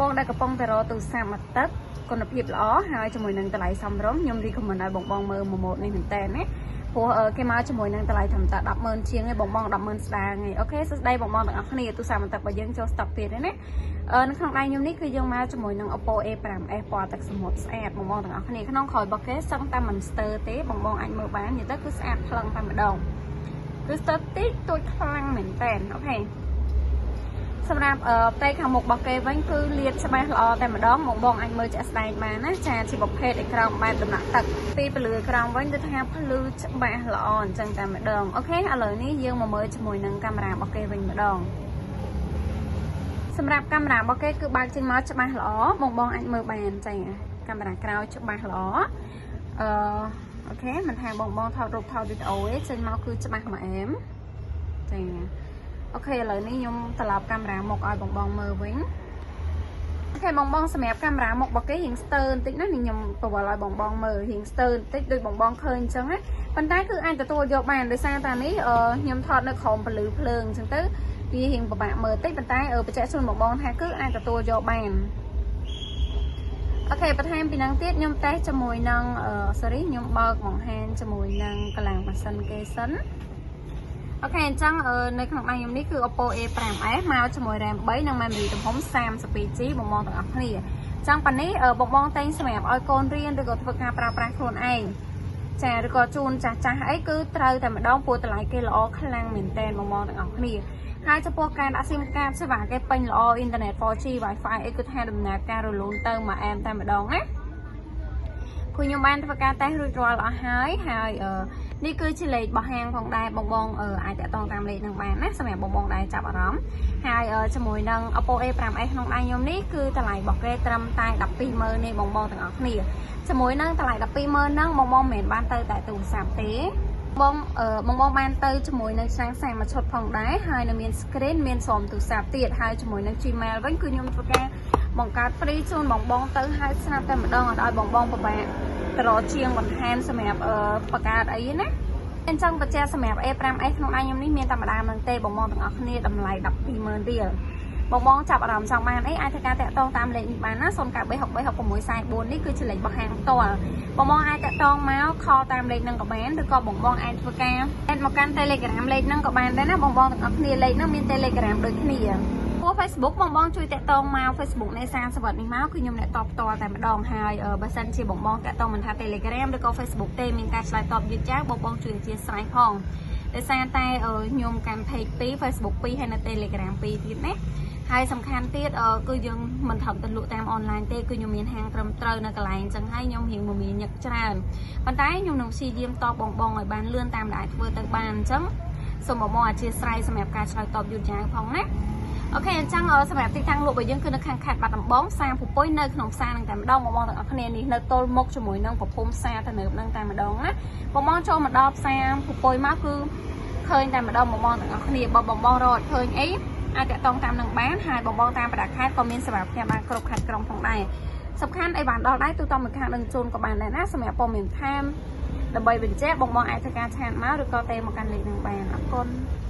បងដែលកំពុងតែរកទូរស័ព្ទមកទឹកគុណភាពល្អហើយជាមួយនឹងតម្លៃសមរម្យខ្ញុំ recommend ឲ្យបងបងមើលមួយម៉ូតនេះមែនតើណាព្រោះគេមកជាមួយនឹងតម្លៃត្រឹមតែ100,000ជាងឯងបងបង100,000ស្ដើងឯង។ OK សួស្តីបងបងទាំងអស់គ្នាទូរស័ព្ទមកទឹករបស់យើងចូល stock ទៀតទេណានៅក្នុងដៃខ្ញុំនេះគឺយើងមកជាមួយនឹង Oppo A5s ពណ៌ទឹកសមុទ្រស្អាតបងបងទាំងអស់គ្នាក្នុងក្រោយរបស់គេសឹងតែមិនស្ទើរទេបងបងអាចមើលបាននិយាយទៅគឺស្អាតភ្លឹងតែម្ដងគឺស្ទើរតិចតួចខ្លាំងមែនតើ។ OK សម្រាប់ផ្ទៃខាងមុខរបស់គេវិញគឺលាតច្បាស់ល្អតែម្ដងបងបងអាចមើលជាក់ស្ដែងបានណាចាជាប្រភេទអេក្រង់បែបដំណាក់ទឹកពីពលឺអេក្រង់វិញគឺថាភ្លឺច្បាស់ល្អអញ្ចឹងតែម្ដង។ OK ឥឡូវនេះយើងមកមើលជាមួយនឹងកាមេរ៉ារបស់គេវិញម្ដងសម្រាប់កាមេរ៉ារបស់គេគឺបើកចេញមកច្បាស់ល្អបងបងអាចមើលបានចាកាមេរ៉ាក្រោយច្បាស់ល្អអឺ OK មិនថាបងបងថតរូបថតវីដេអូទេចេញមកគឺច្បាស់មកអែមចា OK ឥឡូវនេះខ្ញុំត្រឡប់កាមេរ៉ាមុខឲ្យបងបងមើលវិញ។ OK បងបងសម្រាប់កាមេរ៉ាមុខរបស់គេរៀងស្ទើរបន្តិចណានេះខ្ញុំពវល់ឲ្យបងបងមើលរៀងស្ទើរបន្តិចដូចបងបងឃើញអញ្ចឹងណាប៉ុន្តែគឺអាចទទួលយកបានដោយសារតានេះខ្ញុំថតនៅក្រោមពន្លឺភ្លើងអញ្ចឹងទៅវារៀងពិបាកមើលតិចប៉ុន្តែបញ្ជាក់ជូនបងបងថាគឺអាចទទួលយកបាន។ OK បន្ថែមពីនឹងទៀតខ្ញុំតេស្តជាមួយនឹង sorry ខ្ញុំបើកបង្ហាញជាមួយនឹងកម្លាំងម៉ាស៊ីនគេសិន។ OK អញ្ចឹងនៅក្នុងដៃខ្ញុំនេះគឺ Oppo A5s មកជាមួយ RAM 3និង memory ទំហំ 32 GB បងបងទាំងអស់គ្នាចង់ប៉ានេះបងបងតែងសម្រាប់ឲ្យកូនរៀនឬក៏ធ្វើការប្រើប្រាស់ខ្លួនឯងចាឬក៏ជូនចាស់ចាស់អីគឺត្រូវតែម្ដងព្រោះតម្លៃគេល្អខ្លាំងមែនតើបងបងទាំងអស់គ្នាហើយចំពោះការដាក់ SIM card សេវាគេពេញល្អអ៊ីនធឺណិត 4G Wi-Fi អីគឺថាដំណើរការរលូនទៅមួយអែមតែម្ដងណាគឺខ្ញុំបានធ្វើការតេស្តរួចរាល់អស់ហើយហើយនេះគឺជាលេខរបស់ហាងផងដែរបងបងអាចតាក់ទងតាមលេខនឹងបានណាសម្រាប់បងបងដែលចាប់អារម្មណ៍ហើយជាមួយនឹង Oppo A5s ក្នុងដៃខ្ញុំនេះគឺតម្លៃរបស់គេត្រឹមតែ120,000នេះបងបងទាំងអស់គ្នាជាមួយនឹងតម្លៃ120,000ហ្នឹងបងបងមិនមែនបានទៅតែទូរស័ព្ទទេបងបងបងបានទៅជាមួយនឹងឆ្នាំងសាមួយឈុតផងដែរហើយនៅមាន screen មានស្រោមទូរស័ព្ទទៀតហើយជាមួយនឹង Gmail វិញគឺខ្ញុំធ្វើការបង្កើត free ជូនបងបងទៅហើយស្រាប់តែម្ដងអត់ឲ្យបងបងពិបាកទៅរកជាងបន្ថែមសម្រាប់បង្កើតអីណាអញ្ចឹងបច្ចេកសម្រាប់ A5s ក្នុងដៃខ្ញុំនេះមានតែម្ដងនឹងទេបងបងទាំងអស់គ្នាតម្លៃ120,000រៀលបងបងចាប់អារម្មណ៍ចង់បានអីអាចធ្វើការតាក់ទងតាមលេខនេះបានណា093636644នេះគឺជាលេខរបស់ហាងផ្ទាល់បងបងអាចតាក់ទងមក call តាមលេខហ្នឹងក៏បានឬក៏បងបងអាចធ្វើការ add មកកាន់ Telegram លេខហ្នឹងក៏បានដែរណាបងបងទាំងអស់គ្នាលេខហ្នឹងមាន Telegram ដូចគ្នាពោះ Facebook បងបងជួយតាក់ទងមក Facebook នៃសានសវត្តនេះមកគឺខ្ញុំអ្នកតបផ្ទាល់តែម្ដងហើយបើសិនជាបងបងតាក់ទងមិនថា Telegram ឬក៏ Facebook ទេមានការឆ្លើយតបយឺតយ៉ាវបងបងជួយអធ្យាស្រ័យផងដោយសារតែខ្ញុំកាន់ page 2 Facebook 2ហើយនៅ Telegram 2ទៀតណាហើយសំខាន់ទៀតគឺយើងមិនត្រឹមតែលក់តាមអនឡាញទេគឺខ្ញុំមានហាងត្រឹមត្រូវនៅកន្លែងអញ្ចឹងហើយខ្ញុំរៀងមមាញឹកច្រើនប៉ុន្តែខ្ញុំនឹងព្យាយាមតបបងបងឲ្យបានលឿនតាមដែលអាចធ្វើទៅបានអញ្ចឹងសូមបងបងអធ្យាស្រ័យសម្រាប់ការឆ្លើយតបយឺតយ៉ាវផងណា OK អញ្ចឹងសម្រាប់ទីតាំងលក់របស់យើងគឺនៅខាងខេត្តបាត់ដំបងផ្សារពពុយនៅក្នុងផ្សារនឹងតែម្ដងបងបងទាំងអស់គ្នានេះនៅទល់មុខជាមួយនឹងប្រភុំផ្សារទំនើបនឹងតែម្ដងណាបងបងចូលមកដល់ផ្សារពពុយមកគឺឃើញតែម្ដងបងបងទាំងអស់គ្នាបើបងបងរកឃើញអីអាចតាក់ទងតាមនឹងបានហើយបងបងតាមបណ្ដាខេត្តក៏មានសេវាផ្ញើបានគ្រប់ខេត្តក្រុងផងដែរសំខាន់អីបានដល់ដែរទូតមួយខាងនឹងជូនក៏បានដែរណាសម្រាប់ព័ត៌មានថែមដើម្បីបញ្ជាក់បងបងអាចធ្វើការ chat មកឬក៏ទេមកកាន់លេខនឹងបានអរគុណ។